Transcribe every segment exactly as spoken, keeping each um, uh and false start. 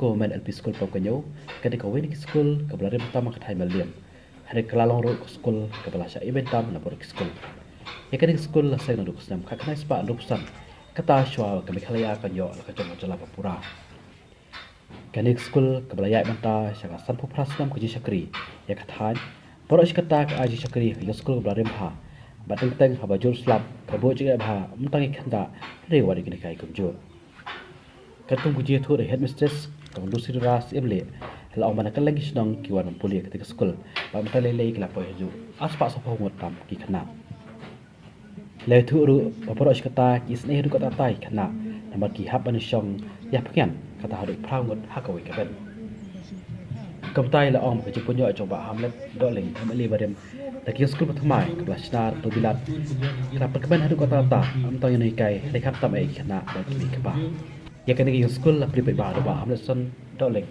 Government L P School Pamkynñiaw ka dei kawei na ki skul kaba la rim tam ha ka thaiñ Mylliem. Hynrei ka la long ruh ka skul kaba la shah ibeiñ tam na baroh ki skul. Ïa kane ka skul la seng naduh u snem khatkhyndai spah hynriewphew san, kata shuwa ba ka Meghalaya kan ïoh la ka jong ka jylla ba pura. Kane ka skul kaba la ïaid mynta sha ka sanphew phra snem ka jingshakri ïa ka thaiñ, baroh shi katta ka ai jingshakri ha ka skul kaba la rim bha. Bad teng teng haba jur slap ka buh jingeh bha, ym tang ïa ki khynnah hynrei wat ïa ki nonghikai kumjuh. Katkum ka jingïathuh da headmistress, ka Lucy Dora Syiemlieh, la ong ba na kylleng ki shnong ki wan ban pule ïa kata ka skul, bad mynta lei lei ki la poi haduh ar spah sawphew ngut tam ki khynnah. La ïathuh ruh ba baroh shi katta ki isynei haduh katta katta ki khynnah, namar ki hap ban shong ïa pynïan kata haduh phra ngut ha kawei ka bench. Kumta la ong ba ka jingpynïoh jong Bah Hamlet Dohling, M L A barim, da ka ïing skul ba thymmai kaba la shna da u bilat, ka la pynkmen haduh katta katta, ym tang ïa ki nonghikai hynrei khamtam ïa ki khynnah bad ki kmie ki kpa. Ïa kane ka ïing skul la plie paidbah da u Bah Hamletson Dohling,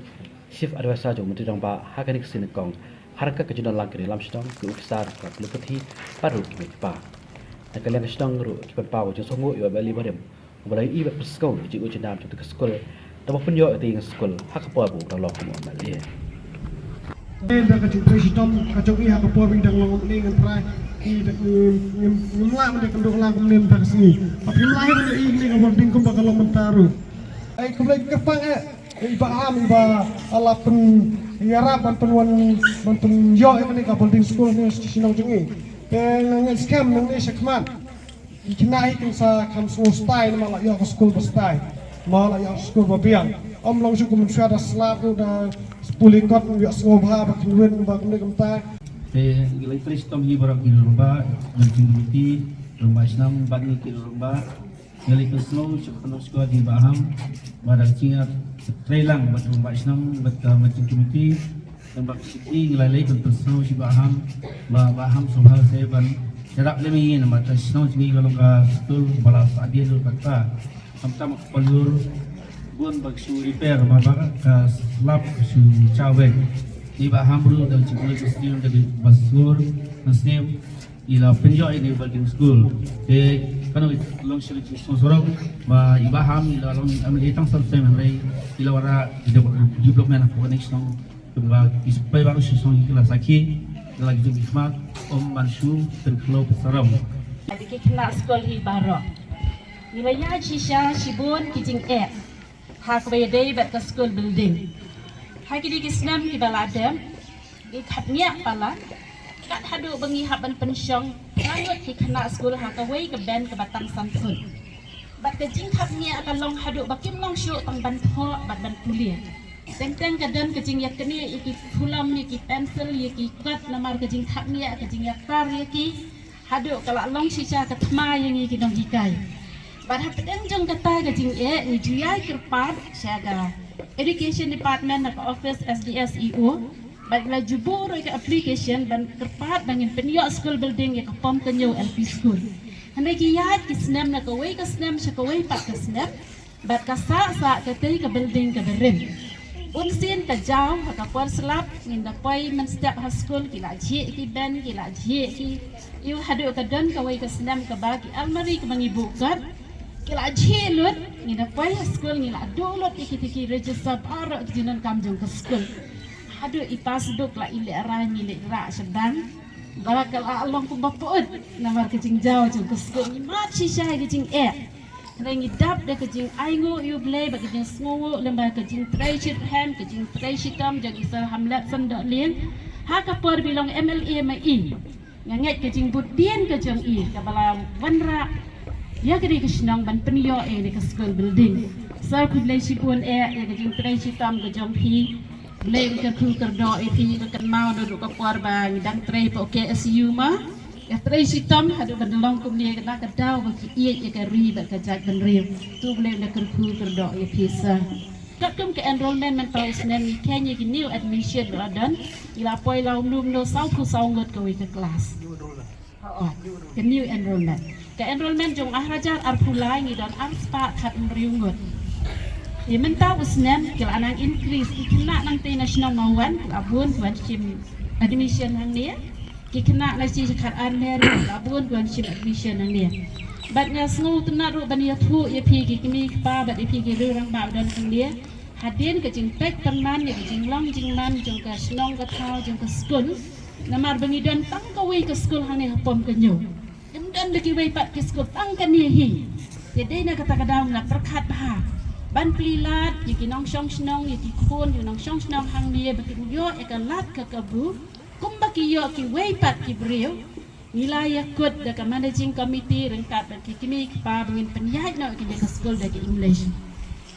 Chief Advisor jong u Myntri Rangbah ha kane ka sngi nyngkong, ha ryngkat ka jingdon lang ki nongïalam shnong, ki ophisar, ki khynnah puthi bad ruh ki kmie ki kpa. Na ka liang ka shnong ruh ki pynpaw ka jingsngewnguh ïa u M L A barim, uba la ïohi bad pynsngew ïa ka jingïohi jingdam jong kata ka skul, da ba pynïoh ïa kata ka ïing skul ha ka por ba u dang long kum u M L A. Ynda ka jingtrei shitom ka jong i ha ka por ba i dang long u M L A, ngan trai, i da ngim, ngim, ngim lah ban ïakynduh lang kumne mynta ka sngi. Haba phim lah ban ïohi kane ka building kumba ka long mynta ruh. Ai, khublei kyrpang eh i Bah Ham iba la pynïarap ban pynwan, ban pynïoh ïa kane ka building skul hangne sha shnong jong i. Te nga ngeit skhem nangne shakhmat ki khynnah hi kin sa kham sngewstai namar la ïoh ka skul ba stai, namar la ïoh ka skul ba biang. Ym long shuh kum mynshuwa da slap ruh da pule kot, ym ïohsngew bha ba kynwin ba kumne kumtai. Te ngi la trei shitom hi baroh ki rangbah, ki committee, rangbah shnong bad ngi ki rangbah. Ngi la ïohsngew sha ka pynlong shuwa jong i Bah Ham ba dang jingïatrei lang bad rangbah shnong bad ka marching committee. Tang ba ka shisha ngi la leit ban pynsngew sha i Bah Ham ba Bah Ham sngewbha se ban ïarap lem ïa ngi namar ka shnong jong ngi ka long ka skul ba la sah biang lut katta. Khamtam ka paliur bun ba ka shu repair namar ba ka slap ka shu chaweng. I Bah Ham ruh dang jingpynlong ka sdang ka dei ba sur ka snem. I la pynïoh ïa kane ka building skul. Te kano ka long sha ka jingsngew sarong ba i Bah Ham i la long M L A tang san snem hynrei i la wanrah development ha kane ka shnong. Kumba ki sipai baroh sha shnong ki la sakhi, ki la ki jong ki khmat, ym ban shu pynkhloh pynsarom. Ïa ki khynnah skul hi baroh, ngi la ïaid shisha shibun ki jingeh ha kaba ïadei bad ka skul building. Ha kine ki snem kiba la dep, ngi khapngiah palat kat haduh ba ngi hap ban pynshong phra ngut ki khynnah skul ha kawei ka bench kaba tang san foot. Bad ka jingkhapngiah ka long haduh ba kim long shuh tang ban thoh bad ban pule. Teng teng ka don ka jingïaknieh ïa ki pulom, ïa ki pensil, ïa ki kot namar ka jingkhapngiah, ka jingïaktar ïa ki. Haduh ka la long shisha ka thma ïa ngi ki nonghikai. Bad hapdeng jong kata ka jingeh ngi ju ïai kyrpad sha ka Education Department na ka office S D S E O. Bad la ju buh ruh ka application ban kyrpad ba ngin pynïoh school building ïa ka Pamkynñiaw L P School. Hynrei ki ïaid ki snem na kawei ka snem sha kawei pat ka snem. Bad ka sah sah katei ka building kaba rim. Bunsien ka jaw ha ka por slap, ngin da poi mynstep ha skul, ki la jhieh ki bench, ki la jhieh ki ïew, haduh ka don kawei ka snem kaba ki almari kaba ngi buh kot ki la jhieh lut. Ngin da poi ha skul, ngi la duh lut ïa kita ki register baroh ki jingdonkam jong ka skul. Haduh i passbook la i lehraiñ ngi leit rah sha dang. Ba ka la long kumba pyut namar ka jingjaw jong ka skul. Ngi mad shisha ïa ka jingeh. Hynrei ngi dap da ka jingainguh ïa U Blei bad ka jingsngewnguh lyngba ka jingtrei shitrhem, ka jingtrei shitom jong i Sir Hamletson Dohling. Ha ka por ba i long M L A ma i, nga ngeit ka jingbud dien ka jong i kaba la wanrah ïa kane ka shnong ban pynïoh ïa kane ka school building. Sir, khublei shibun eh ïa ka jingtrei shitom ka jong phi. Blei un kyrkhu kyrdoh ïa phi, ka kynmaw naduh ka por ba ngi dang trei hapoh K S U ma. Ka trei shitom haduh ban da long kumne, ka dei ka daw ba ki ïeit ïa ka ri bad ka jaitbynriew. To Blei un da kyrkhu kyrdoh ïa phi sir. Katkum ka enrollment mynta u snem ngi kheiñ ïa ki new admission ba la don, ngi la poi la kumno kumno sawphew saw ngut kawei ka class. Hooid, ka new enrollment. Ka enrollment jong ar hajar arphew lai ngi don ar spah khathynriew ngut. Te mynta u snem ki la nang increase, ki khynnah nangtei na shnong Mawvan ki la bun ki wan shim admission hangne. Ki khynnah na shi khatar Mer ki la bun ki wan shim admission hangne. Bad nga sngewtynnat ruh ban ïathuh ïa phi ki kmie ki kpa bad ïa phi ki riew rangbah ba don hangne. Hadien ka jingpeit pynman ïa ka jinglong jingman jong ka shnong ka thaw jong ka skul. Namar ba ngi don tang kawei ka skul hangne ha Pom Kynñiew. Ngim don da kiwei pat ki skul tang kane hi. Te dei na kata ka daw nga pyrkhat bha ban plie lad ïa ki nongshong shnong, ïa ki khun, ïa ki nongshong shnong hangne ba kin ïoh ïa ka lad ka kabu kumba ki ïoh kiwei pat ki briew. Ngi la ïakut da ka managing committee ryngkat bad ki kmie ki kpa ba ngin pynïaid noh ïa kane ka skul da ka English.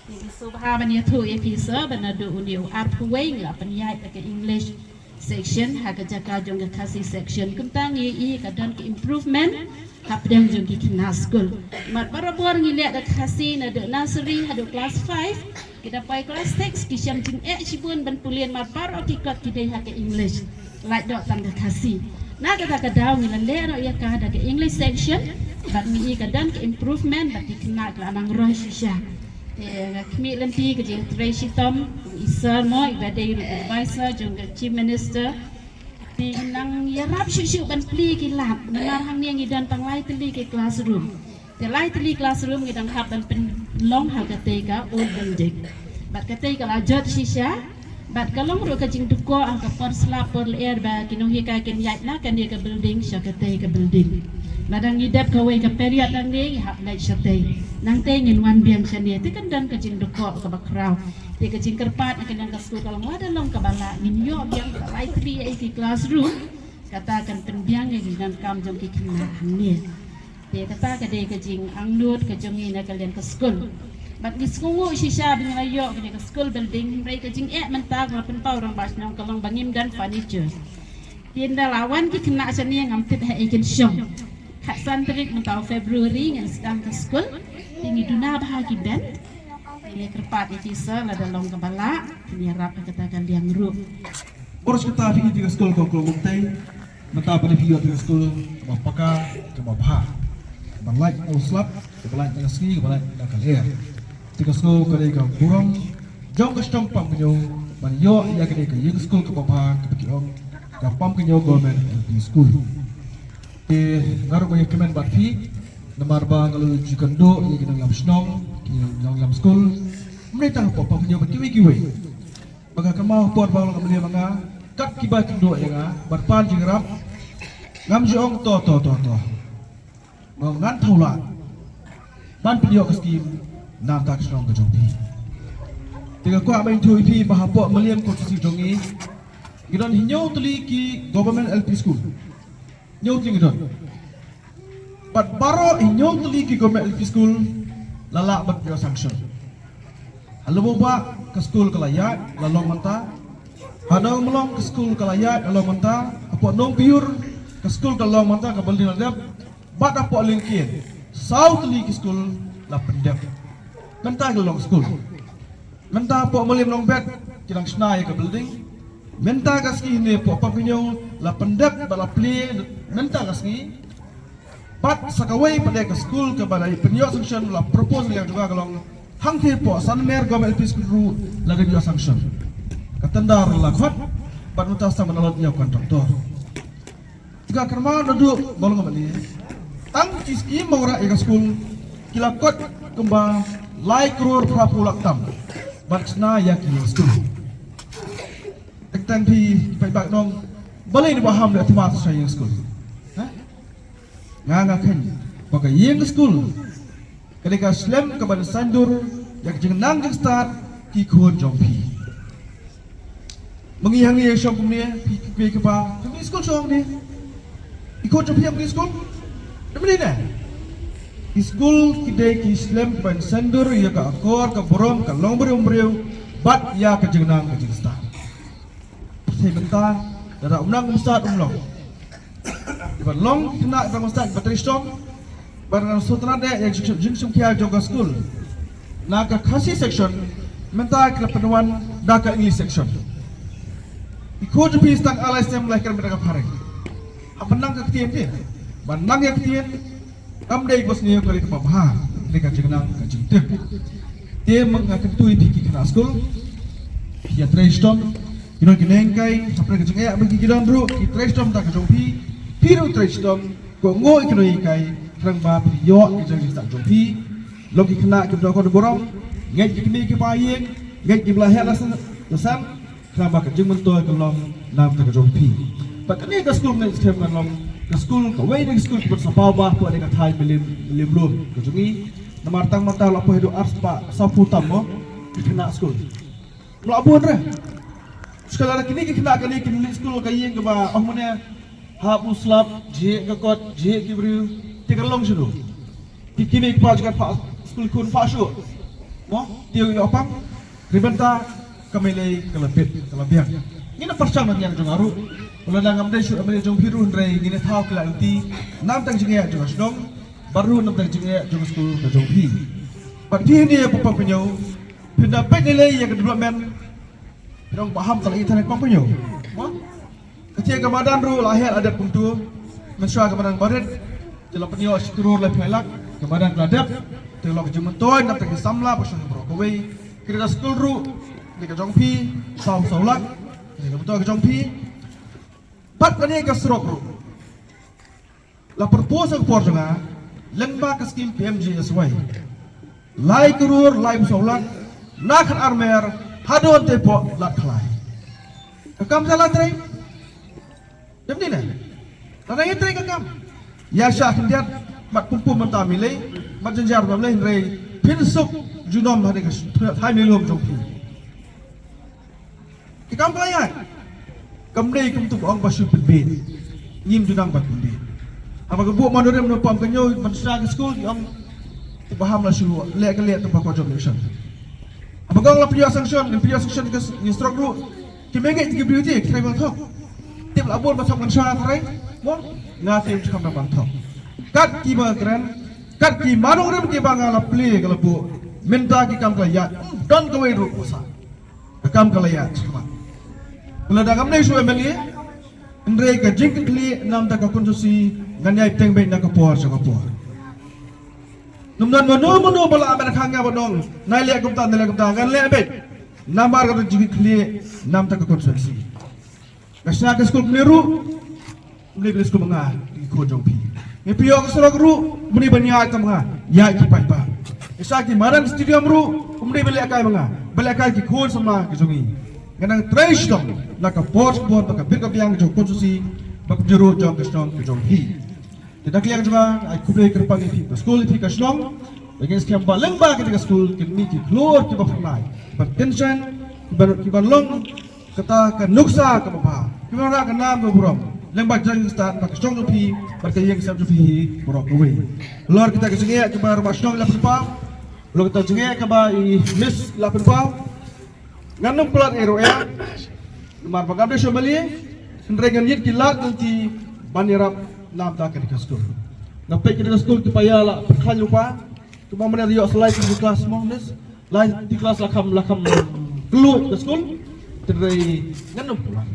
Ngi sngewbha ban ïathuh ïa phi sir ba naduh une u arphew wei ngi la pynïaid da ka English section ha ka jaka jong ka Khasi section. Kumta ngi ïohi ka don ka improvement hapdeng jong ki khynnah skul. Namar barabor ngi leh da ka Khasi naduh nursery haduh class five. Ki da poi class six ki shem jingeh shibun ban pule namar baroh ki kot ki dei ha ka English. Lait doh tang ka Khasi. Na kata ka daw ngi la leh noh ïa ka da ka English section. Bad ngi ïohi ka don ka improvement bad ki khynnah ki la nang roi shisha. Te nga khmih lynti ka jingtrei shitom i sir mo iba dei ruh advisor jong ka Chief Minister. Te nang ïarap shuh shuh ban plie ki lad namar hangne ngi don tang lai tylli ki classroom. Te lai tylli classroom ngi dang hap ban pynlong ha katei ka old building. Bad katei ka la jot shisha. Bad ka long ruh ka jingdukok ha ka por slap por lyer ba ki nonghikai kin ïaid na kane ka building sha katei ka building. Lada ngi dep kawei ka period hangne ngi hap leit shatei. Nangtei ngin wan biang shane te kan don ka jingdukok kaba khraw. Te ka jingkyrpad na ka liang ka skul ka long lada long kaba lah ngin ïoh biang ka lai tylli ïa ki classroom. Kata kan pynbiang ïa ki jingdonkam jong ki khynnah hangne. Te kata ka dei ka jingangnud ka jong ngi na ka liang ka skul. Bad ngi sngewnguh shisha ba ngi la ïoh kane ka skul building hynrei ka jingeh mynta ka la pynpaw rangbah shnong ka long ba ngim don furniture. Te ynda la wan ki khynnah shane ngam tip ha ei kin shong. Khatsan tarik mynta u February ngin sdang ka skul. Te ngi duna bha ki bench. Te ngi kyrpad ïa ki sir lada long kaba lah te ngi ïarap ha kata ka liang ruh. Bor shi katta phi ïa ka skul ko Khlong Bumtei. Mynta pat phi ïoh ïa ka skul kaba paka kaba bha. Kaba lait na u slap, kaba lait na ka sngi, kaba lait na ka lyer. Te ka skul ka dei ka burom jong ka shnong Pamkñiew ban ïoh ïa ka dei ka ïing skul kaba bha kaba ki ong ka Pamkñiew Government L P School. Te nga ruh nga ïakmen bad phi namar ba nga la ju kynduh ïa ki nongïalam shnong, ki nongïalam skul. Mynta hapoh Pamkñiew bad kiwei kiwei. Ba ka kynmaw por ba nga la mlien ma nga kat kiba kynduh ïa nga bad pan jingïarap. Ngam ju ong to to to to. Nga ngan thaw lad ban pynïoh ka skim na ka shnong ka jong phi. Te nga kwah ban ïathuh ïa phi ba hapoh Mylliem constituency jong ngi ngi don hynñiew tylli ki government L P school. Hynñiew tylli ngi don. Bad baroh hynñiew tylli ki government L P school la lah ban pynïoh sanction. Ha Lububah ka skul ka la ïaid la long mynta. Ha Nongmlong ka skul ka la ïaid la long mynta. Hapoh Nongbiur ka skul ka la long mynta, ka building la dep. Bad hapoh Lyngkien saw tylli ki skul la pyndep. Mynta ki la long skul. Mynta hapoh Mylliem Nongbet ki dang shna ïa ka building. Mynta ka sngi ne hapoh Pamkñiew la pyndep bad la plie mynta ka sngi. Bad sa kawei pat ka skul kaba la pynïoh sanction la propose ïa ka jong ka long hangtei hapoh Sanmer Government L P School ruh la dep ïoh sanction. Ka tender la khot bad mynta sa ban allot ïa u contractor. Te ka kyrpad naduh ba long kaba ne tang ki skim ba wanrah ïa ka skul ki la kot kumba lai klur phra phew lak tam ban shna ïa ki skul. Teng teng phi paidbah nong balei ne ba ham leh thma sa ïa skul. Ha? Nga nga khein ba ka ïing skul ka dei ka slem kaban saiñdur ïa ka jingnang jingstad ki khun jong phi. Ma ngi hangne shong kumne phi ki kpa phi skul shong ne. Ki khun jong phi ki skul. Dei ne? Ki skul ki dei ki slem kaban saiñdur ïa ka akor ka burom ka longbriew briew bad ïa ka jingnang ka jingstad. Te mynta lada um nang um stad um long. Ban long khynnah ban stad ba trei shitom. Ban ngan sngewtynnat ïa ka jingshim khia jong ka skul. Na ka Khasi section mynta ki la pynwan da ka English section. Ki khun jong phi tang ar lai snem lai kren bad ka phareng. Hap ban nang ka ktien te. Ban nang ïa ka ktien. Kam dei ba sniew ka dei kaba bha, ka dei ka jingnang ka jingtip. Te ma nga kyntu ïa phi ki khynnah skul, phi ïa trei shitom, ki don ki nonghikai, hapdeng ka jingeh ba ki don ruh, ki trei shitom da ka jong phi, phi ruh trei shitom, kohnguh ïa ki nonghikai, khnang ba phi ïoh ïa ka jingstad jong phi, long ki khynnah kiba don ka burom, ngeit ki kmie ki kpa ïing, Ngeit kim lah heh la san, la san, khnang ba ka jingmyntoi kan long namar ka jong phi. Bad kane ka skul ngeit skhem kan long ka skul kawei na ki skul kiba sa paw bha hapoh kane ka thaiñ Mylliem, Mylliem Lum ka jong ngi. Namar tang mynta la poi haduh arspah sawphew tam mo ki khynnah skul. Mla bun re. Sekali lada kine ki khynnah kane kin leit skul ka ïing kaba ong mane hap u slap, jhieh ka kot, jhieh ki briew, te ka long shano? Ki kmie ki kpa jong ka phah skul khun phah shuh. Mo, te u ïoh pang. Hynrei mynta ka Mylliem ka la bit, ka la biang. Ngin ym pyrshang na ka liang jong nga ruh. Lada ngam dei shuh ka Mylliem jong phi ruh hynrei ngin ïa thaw ki lad lynti. Namar ka jingeh jong ka shnong, bad ruh namar ka jingeh jong ka skul ka jong phi. Bad phi hangne ha Pampinñiew, phin da peit lei lei ïa ka development. Phi ong ba ham ka la ïa than ha Pampinñiew. Mo? Ka jingeh ka madan ruh la heh la dep kumto. Mynshuwa ka madan barit, te la pynïoh shi klur laiphew lak, ka madan ka la dep. Te la ka jingmyntoi namar ka samla ba shong baroh kawei. Kane ka skul ruh, kane ka jong phi, saw saw lak. Kane ka myntoi ka jong phi. Bad kane ka surok ruh. La propose ha ka por jong nga, lyngba ka skim P M G S Y. Lai klur laiphew saw lak, na Khatarmer haduh te hapoh Lad Khlai. Ka kam sa la trei? Dem ni ne? Lada ïa trei ka kam, ïa shah khyndiat, mat pum pum mynta mi lei, mat jynjar ba lei hynrei phin suk junom ha ka thaiñ Mylliem jong phi. Ki kam ka la ïaid. Kam dei kumto ba ong ba shu pynbeit. Ngim ju nang ban pynbeit. Haba ka buh memorandum na Pampinñiew ban shna ka skul ki ong, te ba ham la shu leh ka leh, te ba ko job election. Haba ka ong la pynïoh sanction, ngin pynïoh sanction ka s-, ngi surok ruh. Ki mengeit ki briew te ki trai ban thok. Tip la bun ba thok ngan shna trai. Mo, nga te ym ju kham ban thok. Kat kiba kren, kat ki madan rim kiba nga la plie ka la buh. Mynta ki kam ka la ïaid. Ym don kawei ruh ba sah. Ka kam ka la ïaid shakhmat. Lada ngam dei shuh M L A, hynrei ka jingkitkhlieh namar ka constituency ngan ïai bteng beit na ka por sha ka por. Ym don mano mano ba lah ban khang ïa ba ong, nai leh kumta, nai leh kumta, ngan leh beit. Namar ka jingkitkhlieh namar ka constituency. Nga shna ka skul kumne ruh, kumne ka skul ma nga, ki khun jong phi. Ngi pynïoh ka surok ruh, kumne ban ïaid tang ma nga, ïaid ki paidbah. Nga shna ki madan stadium ruh, kumne ban lehkai ma nga, ban lehkai ki khun samla ki jong ngi. Nga nang trei shitom na ka por sha ka por, ba ka bit ka biang jong ka constituency, ba ka jingïaroh jong ka shnong ka jong phi. Te na ka liang jong nga, ai khublei kyrpang ïa phi ka skul, ïa phi ka shnong. Ba ngin skhem ba lyngba kane ka skul kin mih ki khlur kiba phyrnai, kiba tension, kiba, kiba long kata ka nuksa kaba bha, kiba rah ka nam ka burom lyngba jong ka stad bad ka shnong jong phi bad ka ïing ka sem jong phi hi baroh kawei. Halor kata ka jingeh kaba rangbah shnong la pynpaw, halor kata ka jingeh kaba i Miss la pynpaw, ngan ym palat ei ruh ei. Namar ba ngam dei shuh M L A, hynrei ngan ïit ki lad lynti ban ïarap namar kane ka skul. Nga peit kane ka skul ki paia la pyrkhat lypa. Kumba mynne ïoh sa lai ki klas mo, Miss. Lai ki klas la kham, la kham kylluid ka skul. Hynrei ngan ym palat.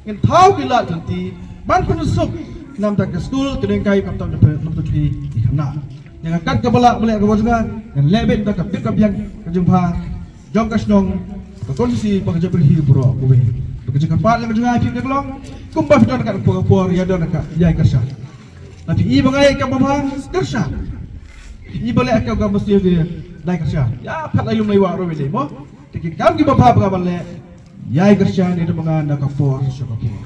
Ngin thaw ki lad lynti ban pynsuk namar ka skul, kane ka kam tam jong phi, nam tu ki khynnah. Ïa ka kat kaba lah ba leh ka bor jong nga, ngan leh beit da ka bit ka biang ka jingbha jong ka shnong, ka constituency bad ka jaitbynriew hi baroh kawei. Bad ka jingkyrpad lem jong nga ïa phi ka long, kumba phi don ka por ka por, ïa don ka ïai kyrshan. Lada phi i ba nga ïai kam ba bha, kyrshan. Phi i ba leh ka kam ba sniew, dei kyrshan. Ïa phet lai lum lai wah ruh ïa lei mo. Te ki kam kiba bha ba nga ban leh, ïai kyrshan ïa don ba nga na ka por sha ka por.